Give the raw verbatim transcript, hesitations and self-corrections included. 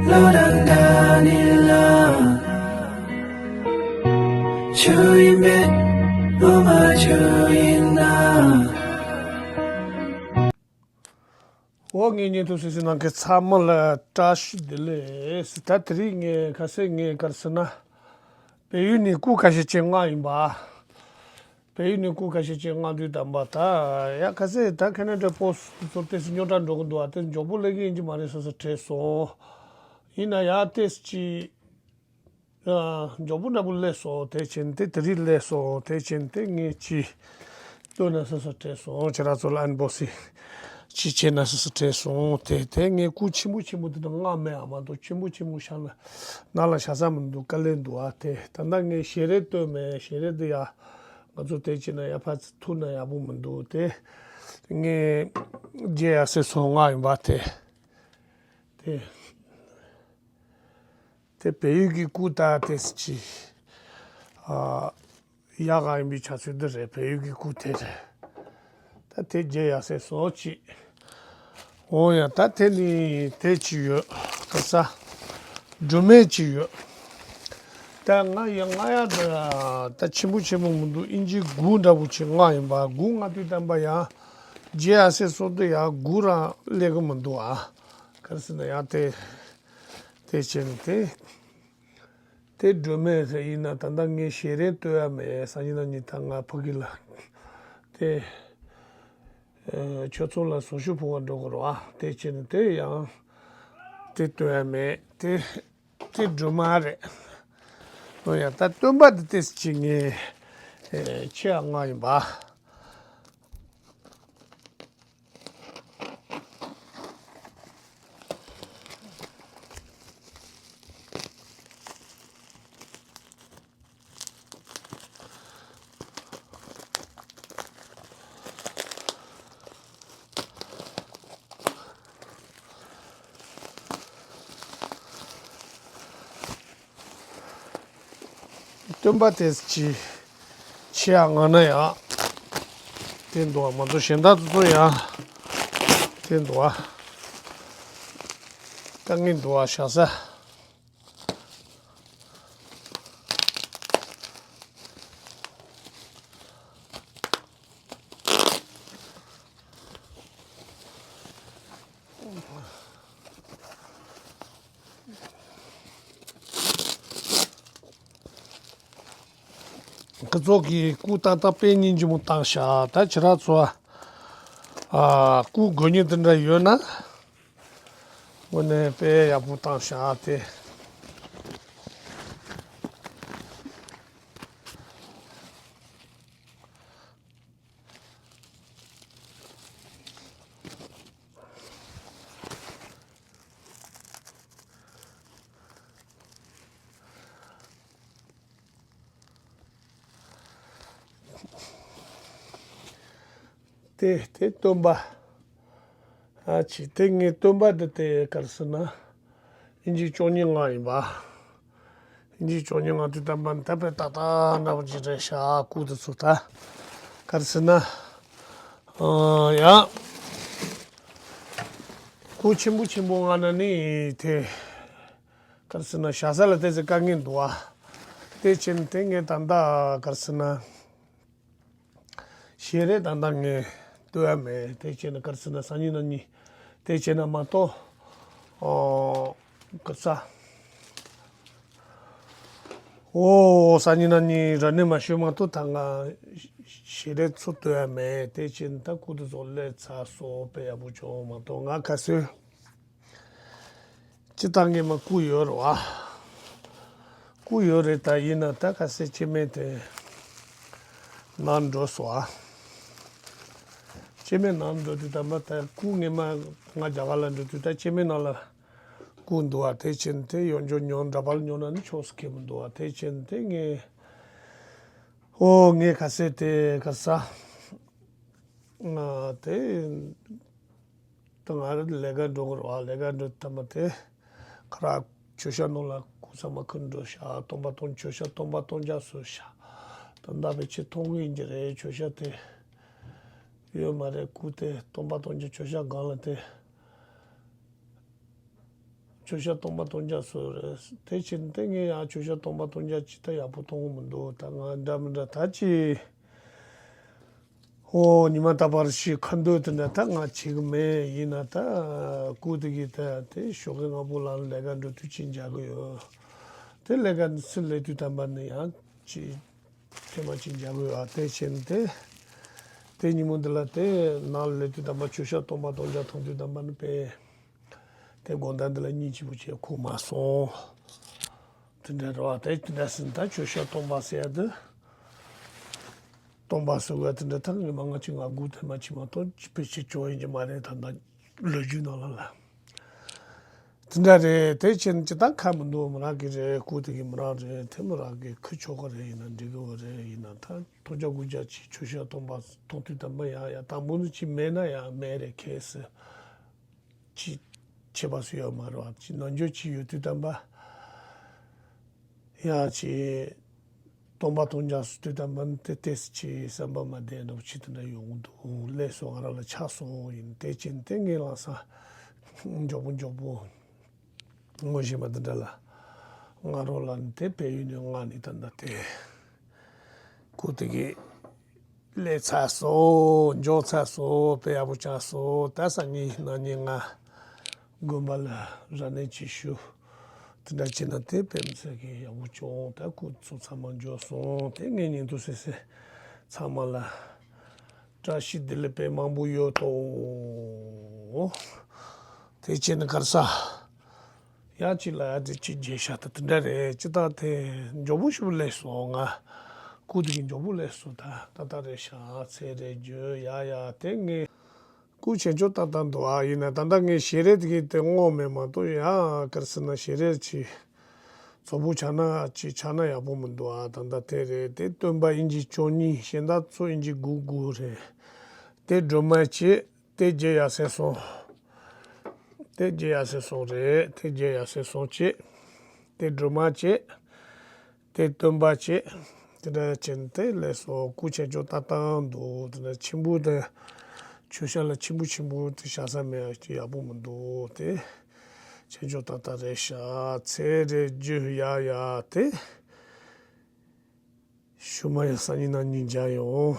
བློ་རང་འདྲ་ནི་ལ། ཆུ་ཡིན་མེད་བློ་མ་ཆུ་ཡིན་ན། འོ་ངའི་བརྙན་ཐུང་གཟིགས་གཟིགས་གནང་མཁན་ཚང་མ་ལ་བཀྲ་ཤིས་བདེ་ལེགས། ད་དེ་རིང་ངས་ཁ་སང་ངས་ག་རེ་ཟེར་ན། བལ་ཡུལ་ནས་སྐུ་ཁ་ཤས་ཅིག་མངགས་ཡིན་པ། བལ་ཡུལ་ནས་སྐུ་ཁ་ཤས་ཅིག་མངགས་དུས་དམ་པ་ད། ཡ་ཁ་སང་ད་ཁེ་ན་ཌ་པོ་སི་ཊི་ཚོ་ཏོག་ཙམ་རྙོག་དྲ་འགྲོ་གི་འདུག་ཨ། དེ་མགྱོགས་པོ་སླེབས་ཀྱི་ཡིན་གྱི་མ་རེད་ཟེར་ཟེར་དྲིས་སོང་། ཡིན་ན་ཡ་ཏོག་ཙམ་ཅིག་ཨ། མགྱོགས་པོ་འདྲ་པོ་སླེབས་སོང་། དེ་བྱས་ནས་དེ་རིང་སླེབས་སོང་། དེ་བྱས་ནས་དེ་ངས་ཅིག་ལྟོས་ན་ཟེར་ཟེར་དྲིས་སོང་། ཁྱེད་རང་ཚོ་ལ་ཨན་བོག་སིང་ཅིག་བྱས་ན་ཟེར་ཟེར་དྲིས་སོང་། དེ་དེ་ངས་སྐུ་ཆེན་པོ་ཆེན་པོ་དེ་དང་མངགས་མེད་ཨ། མ་གཏོགས་ཆེན་པོ་ཆེན་པོ་བཞག་ན་ནང་ལ་བཞག་ས་མི་འདུག་དཀའ་ལས་འདུག་ཨ། དེ་ད་ལྟ་ངས་ཞལ་རས་སྟོན་མེད། ཞལ་རས་དེ་ཡ་ང་ཚོ་དེ་བྱས་ན་ཡ་ཕར་ཚུར་ཐུག་ན་ཡག་པོ་མི་འདུག་དེ་ངས་རྒྱལ་ཡ་སེ་སོང་མངགས་ཡིན་པ་དེ། དེ། དེ་བལ་ཡུལ་གྱི་སྐུ་ད་དེ་ཅི། ཨ། ཡག་ག་ཡིན་པའི་ཆ་ཚུལ་འདི་རེད། བལ་ཡུལ་གྱི་སྐུ་དེ་རེད། ད་དེ་རྒྱལ་ཡག་སེ་སོ་ཅི། འོ་ཡ་ད་དེ་ནི་དེ་ཅི་ཡོད་ག་ས། སྒྲོལ་མ་ཅི་ཡོད། ད་ང་ཡ་ང་ཡ་ད་ད་ཆེན་པོ་ཆེན་པོ་མི་འདུག་ཨིན་ཇི་དགུ་འདྲ་པོ་ཅིག་མངགས་ཡིན་པ། དགུ་མངགས་དུས་དམ་པ་ཡ་རྒྱལ་ཡག་སེ་སོ་དེ་ཡ་དགུ་རང་སླེབས་གི་མི་འདུག་ཨ། ག་རེ་ཟེར་ན་ཡང་དེ། དེ་བྱས་ནས་དེ། དེ་སྒྲོལ་མ་ཟེར་ཡིན་ན་ད་ལྟ་ངས་ཞལ་རས་སྟོན་ཡ་མེད། སང་ཉིན་གནངས་ཉིན་ད་ང་ཕ་གི་ལ། དེ། ཨ། ཆོས་ཚོགས་ལ་ཟོ་ཤུ་ཕུལ་བར་འགྲོ་དགོས་རེད་བ། དེ་བྱས་ནས་དེ་ཡང་། དེ་སྟོན་ཡ་མེད། དེ། དེ་སྒྲོལ་མ་རེད། འོ་ཡ་ད་སྟོན་པ་དེ་ཏོག་ཙམ་ཅིག་ངས། ཨ། ཆེ་བ་མངགས་ཡིན་པ། སྟོན་པ་དེ་ཅི་ཆེ་ཡ་ང་ན་ཡ། དེ་འདུག་བ་མ་གཏོགས་གཞན་དག་ཏུ་ཏུ་ཡ། དེ་འདུག་བ། དཀའ་ངལ་འདུག་བ་བཞག་ས། ཁོ་ཚོ་གིས་སྐུ་ཏག་ཏག་དཔེ་སྙིང་རྗེ་མོ་བཏང་ཤག་ད་ཁྱེད་རང་ཚོ། ཨ། སྐུ་དགོས་ཉེན་དེ་འདྲ་ཡོད་ན། དངོས་གནས་དཔེ་ཡག་པོ་བཏང་ཤག་དེ། དེ་དེ་སྟོན་པ། ཨ་ཅི་དེ་ངའི་སྟོན་པ་འདི་དེ་ག་རེ་ཟེར་ན། ཨིན་ཇི་བཅུ་གཉིས་མངགས་ཡིན་པ། ཨིན་ཇི་བཅུ་གཉིས་མངགས་དུས་ད་མ་ད་དཔེ་ཏག་ཏག་འདྲ་པོ་ཅིག་རེད་ཤག་སྐུ་དེ་ཚོ་ད། ག་རེ་ཟེར་ན། ཨ། ཡ། སྐུ་ཆེན་པོ་ཆེན་པོ་མངགས་ན་ནི་དེ། ག་རེ་ཟེར་ན་བཞག་ས་ལ་ཏོག་ཙམ་དཀའ་ངལ་འདུག་བ། དེ་བྱས་ནས་དེ་ངས་ད་ལྟ་ག་རེ་ཟེར་ན། ཞལ་རས་ད་ལྟ་ངས་སྟོན་ཡ་མེད། དེ་བྱས་ན་ག་རེ་ཟེར་ན་སང་ཉིན་གནངས་ཉིན། དེ་བྱས་ན་མ་གཏོགས། ཨོ། ག་རེ་ཟ། ཨོ། སང་ཉིན་གནངས་ཉིན་ར་ནི་མ་ཤོད་མ་གཏོགས་ད་ང་ཞལ་རས་ཚུར་སྟོན་ཡ་མེད། དེ་བྱས་ན་ད་སྐུ་དེ་ཚོ་སླེབས་ཚར་སོང་། དཔེ་ཡག་པོ་བྱུང་མ་གཏོགས་ང་ཁ་སང་། སྤྱིར་བཏང་ངས་མ་སྐུ་ཡོད་རེད་བ། སྐུ་ཡོད་རེད། ད་ཡིན་ན་ད་ཁ་སང་སྐྱེ་དམན་དེ་ནང་འགྲོ་སོང་ཨ། སྐྱེ་དམན་ནང་འགྲོ་དུས་ད་མ་ད་སྐུ་ངས་མ་ང་རྒྱ་གར་ལ་འགྲོ་དུས་ད་སྐྱེ་དམན་ནང་ལ་སྐུ་འདུག་ཨ། དེ་བྱས་ནས་དེ་ཡོང་རྒྱུ་ཉོ་འདྲ་པར་ཉོ་ན་ནི་ཆོག་སུ་ཁེལ་མི་འདུག་ཨ། དེ་བྱས་ནས་དེ་ངས་ཨོ་ངས་ཁ་སང་དེ་ག་ས་ང་དེ། ད་ང་རང་ལས་ཀ་འགྲོ་གི་རེད་བ། ལས་ཀ་འགྲོ་ཐ་མ་དེ་ཁ་རག་མཆོད་བཤམས་ནང་ལ་སྐུ་ཚང་མ་ཁུར་འགྲོ་ཤག་སྟོང་པ་སྟོང་། མཆོད་བཤམས་སྟོང་པ་སྟོང་རྐྱང་བཟོས་ཤག་ད་ལྟ་བའི་ཆེ་མཐོང་གི་ཡིན་གྱི་རེད། མཆོད་བཤམས་དེ་ཡོད་མ་རེད། སྐུ་དེ་སྟོང་པ་སྟོང་རྐྱང་མཆོད་བཤམས་སྒང་ལ་དེ། མཆོད་བཤད་སྟོང་པ་སྟོང་རྐྱང་བཟོས་རེད། དེ་བྱས་ནས་དེ་ངས་ཡང་མཆོད་བཤད་སྟོང་པ་སྟོང་རྐྱང་ཅིག་ད་ཡག་པོ་མཐོང་གི་མི་འདུག་ད་ང་འདྲ་མི་འདྲ་ད་ཅི། ཨོ་ཉི་མ་རྟག་པར་ཞིག་ཁ་འདོན་དེ་འདྲ་ད་ང་བྱེད་གི་མེད། ཡིན་ན་ད་སྐུ་དེ་གིས་ད་དེ་ཞོགས་ཀས་སྔ་པོ་ལ་ལས་ཀ་འགྲོ་དུས་ཅིག་མཇལ་གི་ཡོད། དེ་ལས་ཀ་འདི་ཚུར་སླེབས་དུས་ཙམ་པ་ནི་ཡང་ཅིག་ཐེངས་མ་གཅིག་མཇལ་གི་ཡོད། དེ་བྱས་ནས་དེ་དེ་ཉིན་མོ་འདི་ལ་དེ་ནང་ལ་སླེབས་དུས་ཙམ་པ་མཆོད་བཤད་སྟོང་པ་སྟོང་རྐྱང་མཐོང་དུས་ཙམ་པ་ནི་དཔེ། དེ་དགོང་དག་འདི་ལ་གཉིད་ཆེན་པོ་བྱས་ཁུག་མ་སོང་། དེ་འདྲ་རེད་བ། དེ་དེ་འདྲ་ཟིན་ད་མཆོད་བཤད་སྟོང་པ་ཟེར་ཡ་དེ། སྟོང་པ་ཟེར་བ་དེ་འདྲ་ད་ངས་མ་ང་ཅིག་ང་སྒུག་ཐེངས་མ་གཅིག་མ་གཏོགས་ཕལ་ཆེར་བྱུང་ཡིན་གྱི་མ་རེད། ད་ལྟ་ལོ་རྒྱུས་ནང་ལ་ལ། དེ་འདྲ་རེད། དེ་ཕྱིན་ཅི་ད་ཁ་མི་འདུག་མི་རག་གི་རེད། སྐུ་དེ་གི་མི་རག་རེད། དེ་མི་རག་གི་ཁུ་ཆོག་གི་རེད། ཡིན་ན་འགྲིག་གི་རེད། ཡིན་ན་ད་ཐོག་རྒྱག་དགུ་རྒྱག་ཅིག་མཆོད་བཤད་སྟོང་པ་མཐོང་དུས་ད་མི་ཡ་ཡ་དང་པོ་ནི་ཅིག་མེད་ན་ཡ་མེད་རེད། ཁེ་སི་ཅིག་ཁྱད་པར་སུ་ཡོད་མ་རེད་བ། ཅིག་ནམ་རྒྱུན་ཅིག་ཡོད་དུས་ད་མ་ཡ་ཅིག་སྟོང་པ་སྟོང་རྐྱང་སུ་དུས་ད་མ་དེ་ཏེས་ཅིག་བསམ་པ་མ་བདེ་འདུག་ཅིག་དེ་འདྲ་ཡོང་གི་འདུག་ལས་སོ་ང་རང་ལ་ཆགས་སོང་། ཡིན་དེ་ཕྱིན་དེ་ངས་ལམ་སང་མགྱོགས་པོ་མགྱོགས་པོ། ངོ་ཤེས་པ་འདི་འདྲ་ལ། ང་རོ་ལ་ནི་དེ་བལ་ཡུལ་ནས་མངགས་ནས་ད་ལྟ་དེ། ཁོ་དེ་གི་སླེབས་ཚར་སོང་། འབྱོར་ཚར་སོང་། དཔེ་ཡག་པོ་ཆགས་སོང་། ད་སང་ཉིན་གནངས་ཉིན་ང་དགོན་པ་ལ་རབ་གནས་ཅིག་ཞུ། དེ་འདྲ་བྱས་ན་དེ་དཔེ་མི་སྲིད་ཀྱི་ཡག་པོ་བྱུང་། ད་ཁོ་ཚོ་ཚང་མ་འབྱོར་སོང་། དེ་ངའི་བརྙན་ཐུང་གསན་མཁན་ཚང་མ་ལ། བཀྲ་ཤིས་བདེ་ལེགས་དཔེ་མང་པོ་ཡོད་དོ། དེ་བྱས་ནས་གར་ས། ཡ་གཅིག་ལ་ཡ་དེ་གཅིག་རྒྱལ་ཤ་ད་དེ་འདྲ་རེད། ཅི་ད་དེ་མགྱོགས་པོ་ཞིག་སླེབས་སོང་། ང་སྐུ་དེ་གི་མགྱོགས་པོ་སླེབས་སོང་། ད་ད་ད་རེད་ཤག་ཚེ་རེད་རྒྱུ་ཡ་ཡ་དེ་ངས་སྐུ་ཆེ་མཆོག་ཏག་ཏག་འདུག་ཨ། ཡིན་ན་ད་ལྟ་ངས་ཞལ་རས་དེ་གི་དེ་བསྔོགས་མེད་མ་གཏོགས་ཡ་གར་ས་ན་ཞལ་རས་ཅིག་ཚོགས་པོ་ཆགས་ན་ཅིག་ཆགས་ན་ཡག་པོ་མི་འདུག་ཨ། ད་ལྟ་དེ་རེད། དེ་སྟོན་པ་ཨིན་ཇི་བཅུ་གཉིས། གཞན་དག་ཚོ་ཨིན་ཇི་དགུ་དགུ་རེད། དེ་སྒྲོལ་མ་བྱས། དེ་རྗེ་ཡབ་སྲས་གསུམ། དེ་རྗེ་ཡབ་སྲས་གསུམ་རེད། དེ་རྗེ་ཡབ་སྲས་གསུམ་བྱས། དེ་སྒྲོལ་མ་བྱས། དེ་སྟོན་པ་བྱས། དེ་འདྲ་བྱས་ནས་དེ་ལས་སོ་སྐུ་ཆེ་མཆོག་ཏག་ཏག་འདུག་དེ་འདྲ་ཆེན་པོ་དེ་མཆོད་བཤམས་ལ་ཆེན་པོ་ཆེན་པོ་དེ་བཞག་ས་མེད་ཀྱི་ཡག་པོ་མི་འདུག་དེ་ཆེ་མཆོག་ཏག་ཏག་རེད་ཤག་ཚེ་རེད་རྒྱུ་ཡ་ཡ་དེ། ཞུ་མ་ཡ་སང་ཉིན་གནངས་ཉིན་མཇལ་ཡོང་།